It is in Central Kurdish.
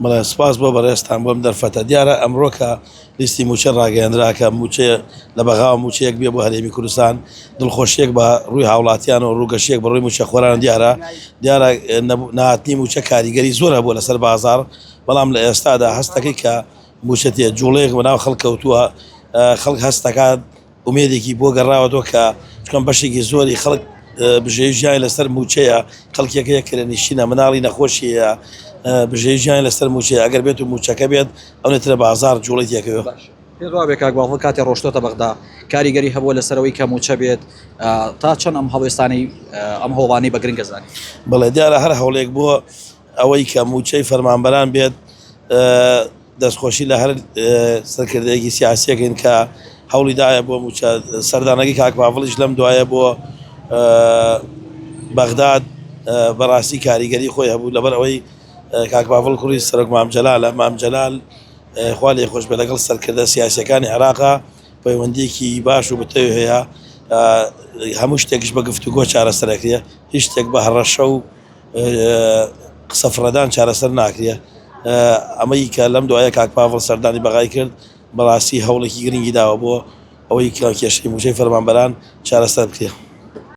بەڵێ سپاس بۆ بەڕێزتان بۆم دەرفەتە. دیارە ئەمڕۆ کە لیستی مووچە ڕاگەیەندرا کە مووچەیە لە بەغاوە مووچەیەک بێ بۆ هەرێمی کوردستان، دڵخۆشییەک بە ڕووی هاوڵاتیان و ڕووگەشییەک بە ڕووی مووچەخۆران دیارە. دیارە نەهاتنی مووچە کاریگەری زۆر هەبووە لەسەر بازاڕ، بەڵام لە ئێستادا هەست دەکەی کە مووچە تێ جووڵەیەک بەناو خەڵک کەوتووە، خەڵک هەست دەکات ئومێدێکی بۆ گەڕاوەتەوە کە چکەم بەشێکی زۆری خەڵک بژێوی ژیانی لەسەر مووچەیە، خەڵکێک هەیە کرێنشینە، مناڵی نەخۆشی هەیە، بژێوی ژیانی لەسەر مووچەیە، ئەگەر بێت و مووچەکە بێت ئەو ترە بازاڕ جوڵەی تێکەوێت. باشە پێت وابێ کاک بافڵ کاتێ ڕۆشتۆتە بەغدا کاریگەری هەبووە لەسەر ئەوەی کە مووچە بێت تا چەند ئەم هەڵوێستانەی ئەم هەوڵانەی بە گرنگ ئەزانی؟ بەڵێ دیارە هەر هەوڵێک بۆ ئەوەی کە مووچەی فەرمانبەران بێت دەستخۆشی لە هەر سەرکردەیەکی سیاسیەکەین کە هەوڵی دایە بۆ مووچە سەردانەکەی کاک پاڤڵیش لەم دوایە بۆ بەغداد بەڕاستی کاریگەری خۆی هەبوو لەبەر ئەوەی کاک پاڤڵ کوڕی سەرۆک مام جەلالە مام جەلال خوا لێ خۆش بێ لەگەڵ سەرکردە سیاسیەکانی عێراقا پەیوەندیەکی باش و بتەوی هەیە هەموو شتێکش بە گفتوگۆ چارەسەرەکرێ هیچ شتێک بە هەڕەشە و قسە فڕێدان چارەسەر ناکرێ ئەمەی کە لەم دوایە کاک پاڤڵ سەردانی بەغای کرد بەڕاستی هەوڵێکی گرنگی داوە بۆ ئەوەی کە کێشەی مووچەی فەرمانبەران چارەسەر بکرێ.